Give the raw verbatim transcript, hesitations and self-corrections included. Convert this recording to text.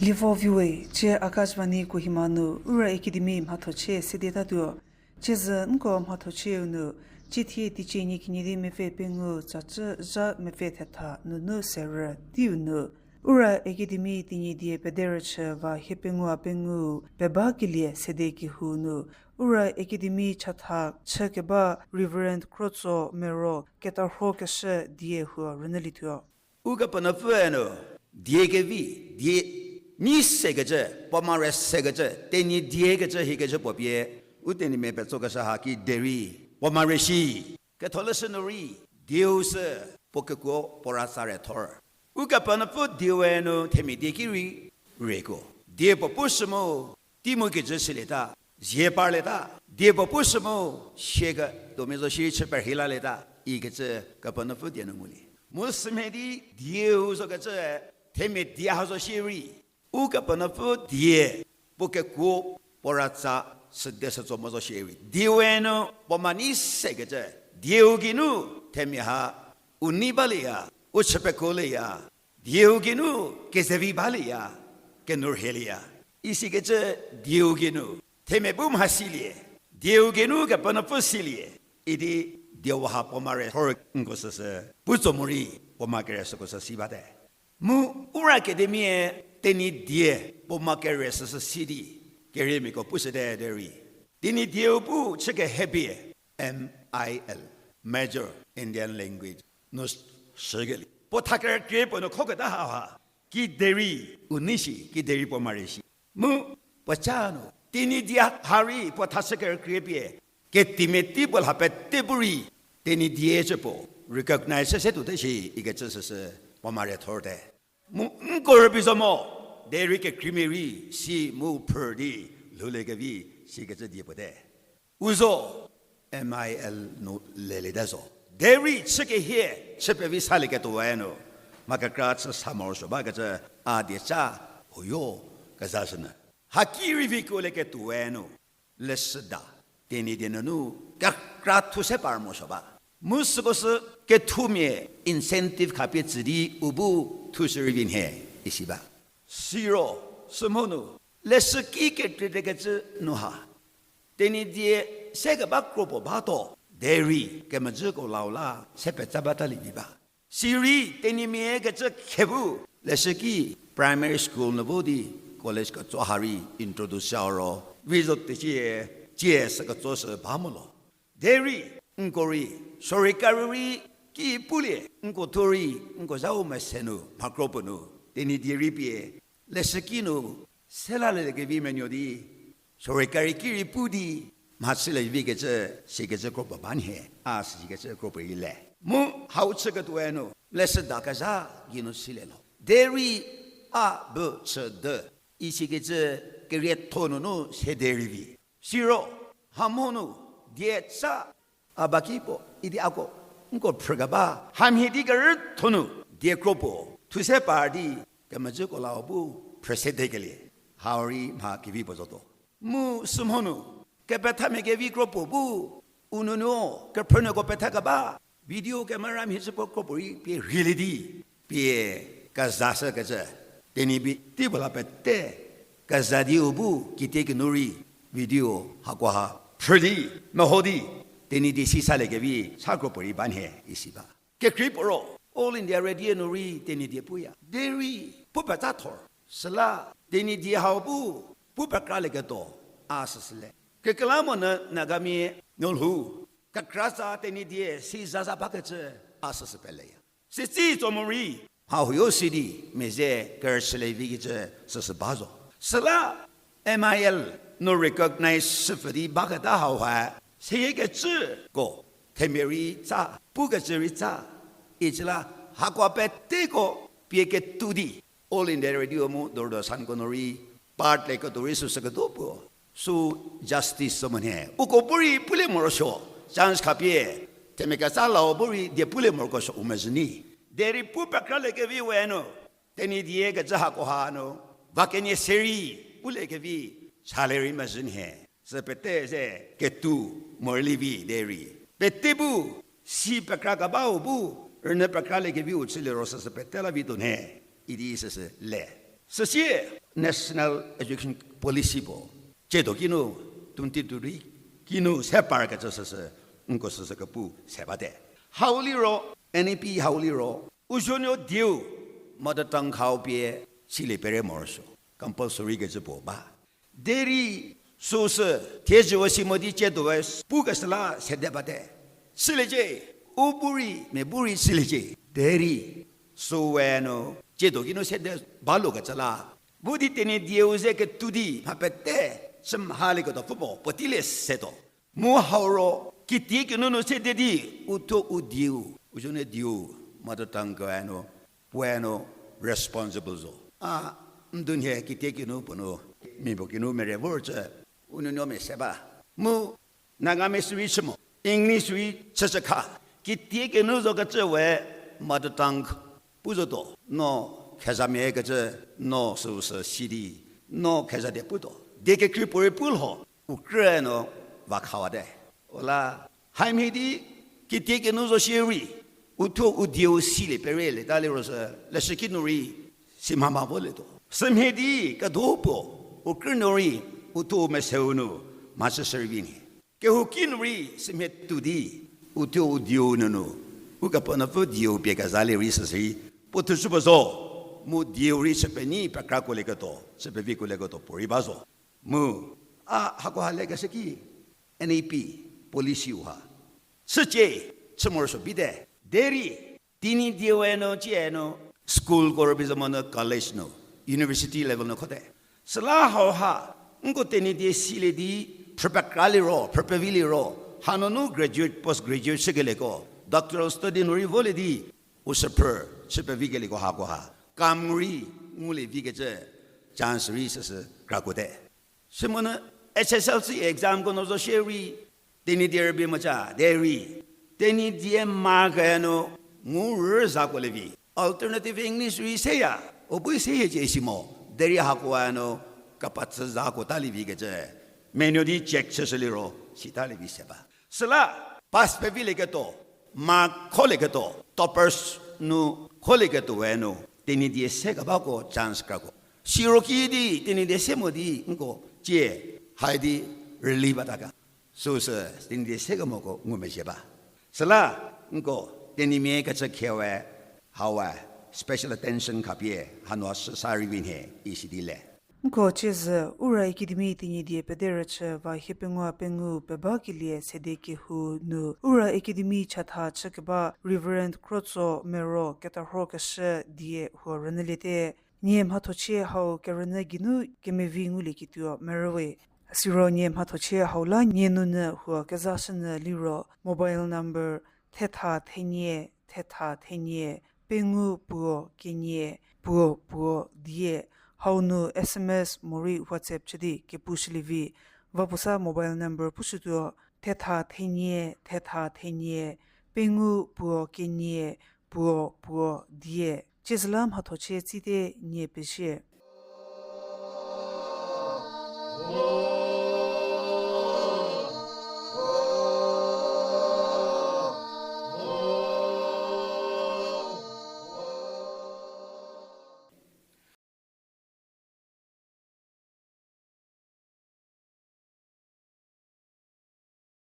Lievo viwe, cie Akashvani Kohima nu Ura Academy mhathochie sedetatuo. Cie zü nko mhathochieu nu, cie thie teicie nyi kenie di mepfü pengou tsacü zha mepfü thetha nunu serü teiu nu, Ura Academy Tenyidie pederüchü va hiepengou-a pengou peba kelie sede kehou nu, Ura Academy chatha chü keba Reverend Krotso Mero ketarhokeshü die huo rünyülietuo. Ukepenuopfüe nu, die kevi, die nyi sekecü, puo mare sekecü, Tenyidie kecü hikecü puo pie, u Tenyimia petsokeshü haki derei, puo mare shi, ketholeshü nu rei, dieu sü, puo kekuo puo ratsa re thor. Ukepenuopfü diewe nu themia die ki rei, reko. Die puo pushü mu, tei mu kijü silieta, zie parlieta, die puo pushü mu, sie ketuomia zo shierei chü perhei lalieta, ikecü Kepenuopfü die nu ngulie. Mu sümhie di dieu zokecü, themia die ha zo shierei, Ukepenuopfü die, puo kekuo, puo ratsa, süde sütso mo zo shierei, diewe nu puo ma nyi sekecü, dieu geinu, themia ha, u nei balieya, u chü pekuolieya, dieu geinu, kezevi balieya, kenurhielieya, isikecü dieu geinu, themia bu mhasilie, dieu geinu Kepenuopfü silie, idi diewa ha puo mare thor nko süsü, pu tso morei, puo ma kere süko sü si bate. Mu Ura Academy-e Tenyidie puo ma kere süsü si di, keriemiako pushüte derei, Tenyidieu bu chü kehepie, M I L, Major Indian Language, nu shükelie. Puo tha kerükrie puo nu khoketa hauha, kiderei u nei shi, kiderei puo mare shi. Mu puoca nu, Tenyidie ha rei puo tha chü kerükrie pie, ketimia tei puo lha pete bu rei, Tenyidie cü puo, recognize se tuote shi ikecü süsü, puo mare thorte. Mu nko rübei zo mo, derei kekreimia rei, si mu phrü di, lhouliekevi, sikecü die puote. U zo, M I L nu leliete zo. Derei chü kehie, chü pevi salieketuoe nu, mha kekra chü sa morosuo bakecü, a dieca, huoyo, kezashünyü. Haki rei vikuolieketuoe nu, leshüda, Tenyidie nunu, kekra thu se par morosuo ba. Mu süko sü kethumia incentive khapie tsü di u bu thushü rei vi nhie, isi ba. Siro, sümhonu, leshüki kekrietekecü nu ha, Tenyidie se keba kro puo batuo, derei kemejüko lau la se petsa batalie vi ba. Sirei Tenyimia kecü khe bu, leshüki primary school nu vo di college ketso ha rei introduce sa ro, vi zo tecie, cie sü ketso sü ba mo lo. Derei, nko rei, sorkari rei ki pulie, nko thuo rei, nko zhau mese nu, mha kro puo nu, Tenyidie rei pie, leshüki nu, se laliekevi menuo di, sorkari ki rei pu di, mhachülie vikecü, sikecü kro puo ba nhie, a sikecü kro puo rei le. Mu hau chüketuoe nu, leshüda kezha geinu silie lo. Derei, a, b, c, d, isikecü kerietho nunu sede rei vi. Siro, hamhonu, dieca, a baki puo, idi ako, nko phrükeba, hamhie di kerütho nu, die kro puo, thuse par di, kemejüko lau bu, phrüsedekelie, hau rei mha kevi puo zotuo. Mu sümhonu, kepethamia kevi kro puo bu, u nunuo, kephrünuoko pethakeba, video camera mhie chü puo kro puo rei pie rhielie di, pie kezashükecü, Tenyidie tei puo la pete, keza diu bu, kitiekinu rei, video hakoha, phrü di, meho di, Tenyidie si saliekevi, sa kro puo rei ba nhie, isi ba. Kekrei puo ro, All India Radio nu rei Tenyidie puya. Derei, pu petsa thor. Süla, Tenyidie hau bu, pu pekralieketuo, a süsü le. Kekreilamonyü Nagamia nu lhou, kekratsa Tenyidie si zaza bakecü, a süsü peleya. Sitsi tso morei, mha huoyo si di, mia ze kerüchülie vikecü süsü ba zo. Süla, M I L nu recognize shüpfü di baketa hauha, seyiekecüko, themia rei tsa, pukecü rei tsa, icü la, hakoha peteko, pie ketou di, All India Radio mu Doordarshan ko nu rei, part lieketuo rei süsü ketuo puo, sü justice sü monyü. Uko bu rei pulie morosuo, chance khapie, themia ketsa lau bu rei die pulie morokesuo u mezhü nyi. Derei pu pekraliekevi we nu, Tenyidie kecü hakoha nu, va kenie se rei, puliekevi, chalie rei mezhü nhie. Sü pete ze ketou morei vi derei. Pete bu, si pekrakebau bu, rünyü pekraliekeviu chülie ro süsü pete la vituo nhie, idi süsü le. Süsie, National Education Policy puo tsiedo kinu, twenty twenty kinu se parkecü süsü, nko süsü kepu se bate. Hau liro, N E P hau liro, u zuonuo dieu mother tongue hau pie silie pere morosuo, compulsory kecü puo ba. Derei süsü thiedzüu si mo di tsiedoe pukeshü la sede bate. Siliecie, u bu rei, mia bu rei siliecie. Derei süwe nu tsiedo kinu sede balokecü la, bu di Tenyidie u ze ketuo di mha pete chü mhalieketuo pfü puo puotei le setuo. Mu hau ro, kitie kinunu sede di, u thuo u dieu, u zuonuo dieu mother tongue ko nu, puoe nu responsible zo. A, ndunhie kitie kinu puo nu, mia puo kinu mere vorcü, u nuonuo mia se ba. Mu Nagamese rei chü mo, English rei chüchü kha, kitie kinu zokecü we mother tongue pu zotuo, no khezamia kecü, no süusü si di, no kheza die putuo. Die kekrei puorei pu lho, u krüe nu va khawate. Üla, haimhie di, kitie kinu zo shierei, u thuo u dieu silie pere leta liro sü, leshüki nu rei, si mha mha volietuo. Sümhie di, kedo puo, u krü nu rei, u thuo u meseu nu, mhachüshü rei vi nhie. Kehouki nu rei sümhie tuo di, u thuo u dieu nunu, ukepenuopfü dieu pie kezalie rei süsü rei, puo thushü puo zo, mu dieu rei chü penyi pekrakuolieketuo, chü pevikuolieketuo puorei ba zo. Mu, a hakoha lekeshü ki, N E P, policy u ha. Chücie, chü morosuo bite. Derei, Tenyidie we nu, cie nu, school ko rübei zo monyü college nu, university level nu khote. Süla hauha, nko Tenyidie silie di, phrü pekra liro, phrü pevi liro, hanunu graduate, post graduate chükelieko, doctoral study nu rei volie di, u süphrü, chü pevikelieko hakoha, kam rei, ngulie vikecü, chance rei süsü krakuote. Sümonyü H S L C exam ko nu zo shierei, Tenyidie rübei moca, derei, Tenyidie ma ke nu, ngu rü zakuolie vi. Alternative English rei seya, u bu seyiecie isi mo, derei hakoe nu, kepachü zakuo talie vikecü, menuo di check chüshü liro, sitalie vi se ba. Süla, pass pevilieketuo, mark kholieketuo, toppers nu kholieketuo we nu, Tenyidie se kebako chance krakuo. Siro ki di Tenyidie se mo di nko cie, hai di rüli bata ga. Süsü Tenyidie se kemoko ngumezhie ba. Süla nko Tenyimia kecü khie we, hawe, special attention khapie, hanu a shü sa rei vi nhie, isi di le. Nko ciezü, Ura Academy Tenyidie pederüchü va hiepengou pengou pebakelie sede kehou nu, Ura Academy chatha chükeba Reverend Krotso Mero ketarhokeshü die huo rünyüliete. Nie mhathochie hau kerünyü geinu kemevi ngulieketuo merüwe. Siro nie mhathochie hau la nie nunyü huo kezashünyü liro mobile number thetha thenie, thetha thenie, pengou puo kenie, puo puo die, hau nu S M S morei WhatsApp chü di kepushülievi. Va puosa mobile number pushütuo, thetha thenie, thetha thenie, pengou puo kenie, puo puo die. Ciezüla mhathochie tsite nie pezie.